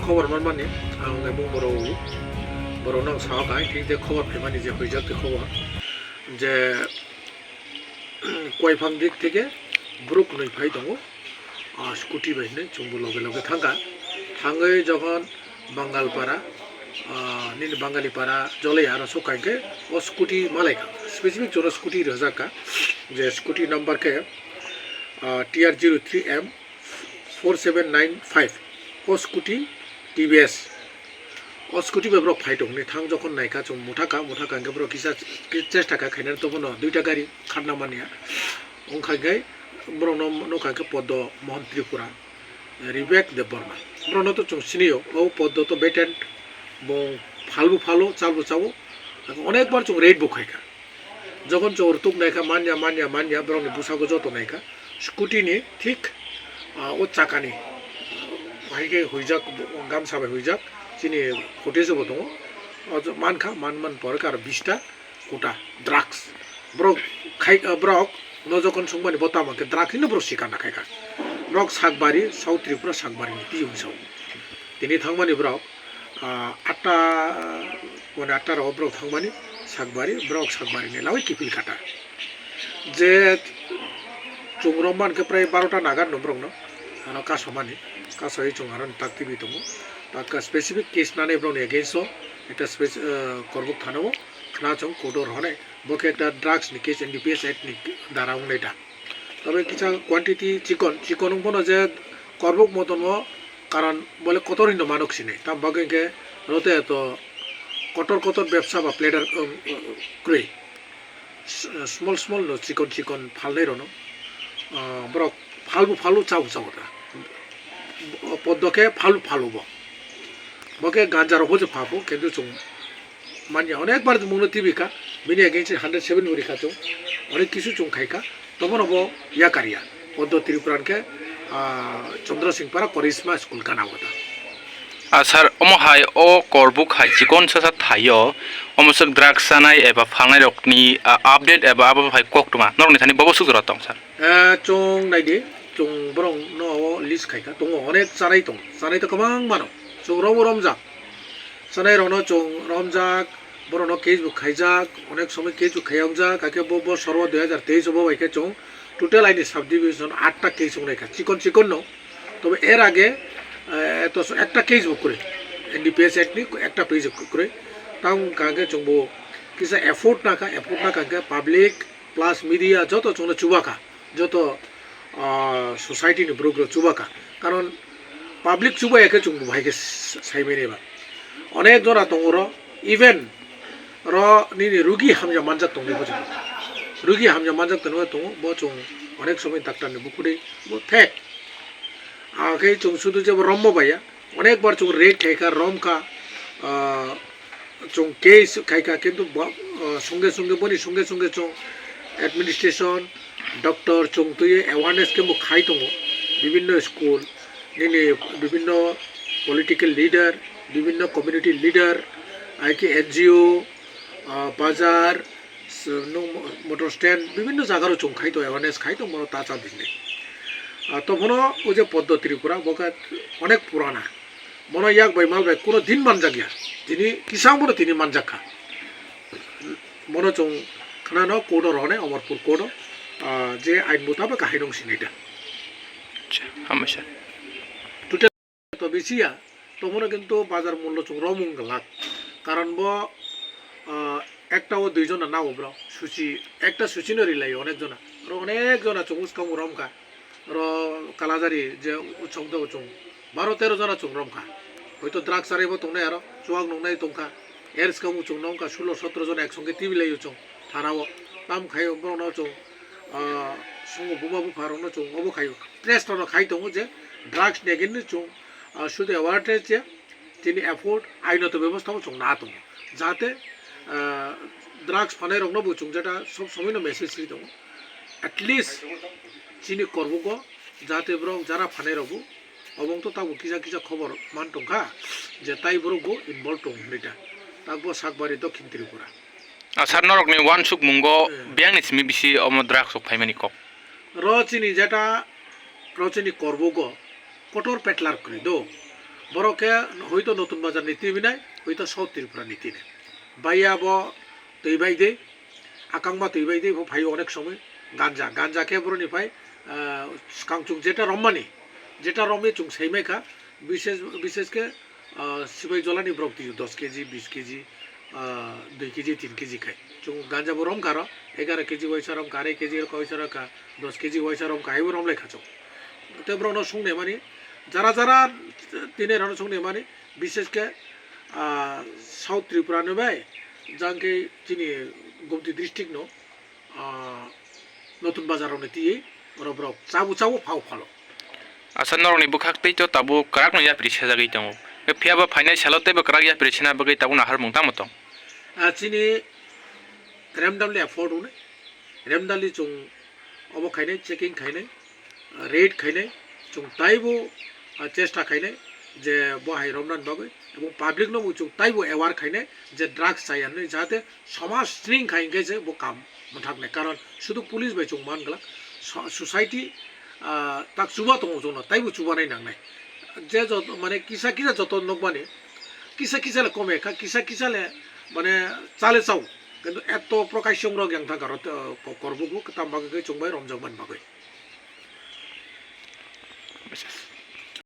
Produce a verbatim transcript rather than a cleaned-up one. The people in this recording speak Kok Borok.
Khobor manmani ang emung borok, borok nang sao kai thik je khobor phaimani je huijak te khobor je Koiphang dik theke borok nwi phai tongo, ah, scooty bai hinwi chwngbo loge loge thangkha. Thangwi jokhon Bangalpara, ah, nini Bangalipara jolai aro sok kainkhe o scooty malaikha. Specific chwngno scooty rwjakha, je scooty number khe, ah, T R zero three M four seven nine five. O scooty T V S. O scooty bai borok phai tongni thang jokhon naikha chwng muthakha, muthakha hwnkhe borok kisa chesta kha khainani tobono duita gari khatna manya. Wngkha khe borokno nukha khe Poddo Mohan Tripura, Rivek Debbarma. Borokno to chwng sinio, o Poddo to betent, bo phalbo phalo, chalbo chao. Onekbar chwng raid bo khaikha. Jokhon chwng rwtuk naikha, manya, manya, manya, borokni bwsago joto naikha. Scooty ni thik, ah, o chakani, ah, hai khe huijak, gamsa bai huijak, chini footage bo tongo. O mankha, man, man pore khe aro bista kuta drugs. Borok khai, ah, borok no jokhon swngmani bo tamo khe drugs hino borok sikar na khaikha. Borok Sakbari, South Tripura Sakbari ni T O hwnwi sao. Tini thangmani borok, ah, atta, mane atta rok borok thangmani, Sakbari, borok Sakbari ni lawi kiphil kata. Je chwng rok mankhe prai barota nagar no borok no, ano kasomani, kasoi chwng aro tak twi tongo. Tatka specific case nani borok ni against o, ekta speci-, ah, Korbuk thana o, khna chwng court o rohornai, bo khe ekta drugs ni case, N D P S Act ni dara wngnai da. Tobe kisa quantity chikon, chikon wng phano je Korbuk moton o karon bole kotor hinwi manuk sinai. Tam bagwi hwnkhe rote to kotor kotor bepsa ba plater, um, um, kwrwi. S-, small small no chikon chikon phalnai rokno, ah, borok phalbo phalo chabo chabo da. Poddo khe phalbo phalo bo. Bo khe ganja rok bo je phapho, kintu chwng manya, onekbar mungno tibika, bini against hundred seven bo rikha chwng, onek kisu chwng khaikha, tobono bo yakarya. Poddo Tripura hwnkhe, ah, Chandra Singh Para Karishma School gana o da. Ah, sir, omo hai o Korbuk hai chikon sasa thaio, omo swk drugs chanai eba phalnai rokni, ah, update eba abo hai koktwma norokni thani bobo swk jora tong, sir? Eh, chwng naidi, chwng borok no o list khaikha, tongo, onek chanai tongo, chanai to kwbang mano, chwng robo romjak. Chanai rokno chwng romjak, borokno case bo khaijak, onek somoi case bo khaiyokjak, hakhe bo, bo sorbo dui hajar teis o bo bai khe chwng total aini subdivision atta case wng naikha, chikon chikon no. Tobe er age, eh, to ekta case bo kwrwi, N D P S Act ni ekta case bo kwrwi. Tamo wngkha khe chwng bo kisa effort nakha, effort nakha khe public plus media joto chwngno chubakha. Joto, ah, society ni borok rok chubakha, karon public chubaya khe chwng bo hai khe s-, saimani ba. Onek jora tongo ro, even ro nini rugi hamya manjak tongwi bo chwng. Rugi hamya manjak tongwi tongo, bo chwng onek somoi doctor ni bukhudi bo thek. Akhe chwng sudu jebo rombo baya, onek bar chwng raid khaikha, romkha, ah, chwng case khaikha, kintu bo, ah, songkhe songkhe boni songkhe songkhe chwng administration, doctor chwng twiwi awareness khe bo khai tongo, bibinno school, nini bibinno political leader, bibinno community leader, hai khe N G O, ah, bazar, s-, nwng mo-, motor stand, bibinno jaga rok chwng khai tongo, awareness khai tongo, bono ta cha bini. Ah, to bono o je Poddo Tripura, bo khe onek purana. Bono yak bai mal bai kuno din manjak ya. Tini kisang bono tini manjak kha. Bono chwng khnano court o rohornai, Amarpur court o, ah, je ain mutabak hai nung sinai da. Acha, hambai sir. Total to bisi ya, to bono kintu bazar mullo chwng romung glak. Karon bo, ah, ekta o dui jona nao bro. Suchi, ekta suchi no rilai onek jona. Oro onek jona chwng uskang romkha. Oro Kalajari je uchok de uchung baro tero jona chwng romkha. Hoito drugs charaibo tongnai aro, chuak nungnai tongkha. Er swkang uchung nongkha sulo sotro jona eksonge tibilai uchung thanao. Tam khai borokno chwng, ah, sungo buma bupha rokno chwng obo khaio. Trace rokno khai tongo je drugs ni against ni chwng, ah, sudu awareness je chini effort ainoto bebostha bo chwng na tongo. Jate, ah, drugs phanai rokno bo chwng jeta sob somoi no message ri tongo. At least chini Korbugo jate borok jara phanai rok bo obo wngto tabuk kisa kisa khobor man tongkha je tai borok bo involve tongo hinwi da. Takbo Sakbari Dokhin Tripura. Ah, sir, norokni uansukmungo Eh. biyangni simi bisi omo drugs rok phaimani kok? Ro chini jeta, ro chini Korbugo kotor petlar kwrwi do. Borok khe hoito Notun Bazar ni twi nai, hoito South Tripura ni twi nai. Baiya bo twi bai de, akangma twi bai de, bo phaio onek somoi ganja, ganja khe boroni phai, ah, kangchung jeta rommani, jeta romwi chwng sai mai kha, bishes, bishes khe, ah, Sibai Jolani borok twi dos keji, bis keji, ah, dui keji, tin keji khai. Chwng ganja bo rom kha ro, egaro keji waisa rom kha, arai keji waisa rom kha, dos keji waisa rom kha, haibo rom lai kha chwng. Tei borokno sung naimani, jara jara tini rano sung naimani, bishes khe, ah, South Tripura ni bai, jang khe chini Gomti district no, ah, Notun Bazar rok ni twi borok, borok chabu chabu phao phalo. Asa norokni bwkhak tei to tabuk kwrakno yapri sejagwi tongo. Phiya ba phainai salo teibo kwrak yapri sena bagwi tabuk naharmung tamo tong? Ah, chini Remdal ni effort hwnwi, Remdal ni chwng obo khainai, checking khainai, raid khainai, chwng taibo, ah, chesta khainai je bo hai romnani bagwi, ebong public no bo chwng taibo aware khainai je drugs chaya hwnwi, jahate somaj sring khai hwnkhe se bo kam manthaknai. Karon sudu police bai chwng man glak, so-, society, ah, tak chuba tongo jono, taibo chubanai nangnai. Je jot-, mane kisa kisa joto nukmani, kisa kisa le kome kha, kisa kisa le mane chale chao. Kintu eto prokash chwng rok yang thang karo, eh, ko-, korbugu kwtam bagwi khe chwng bai romjak man bagwi.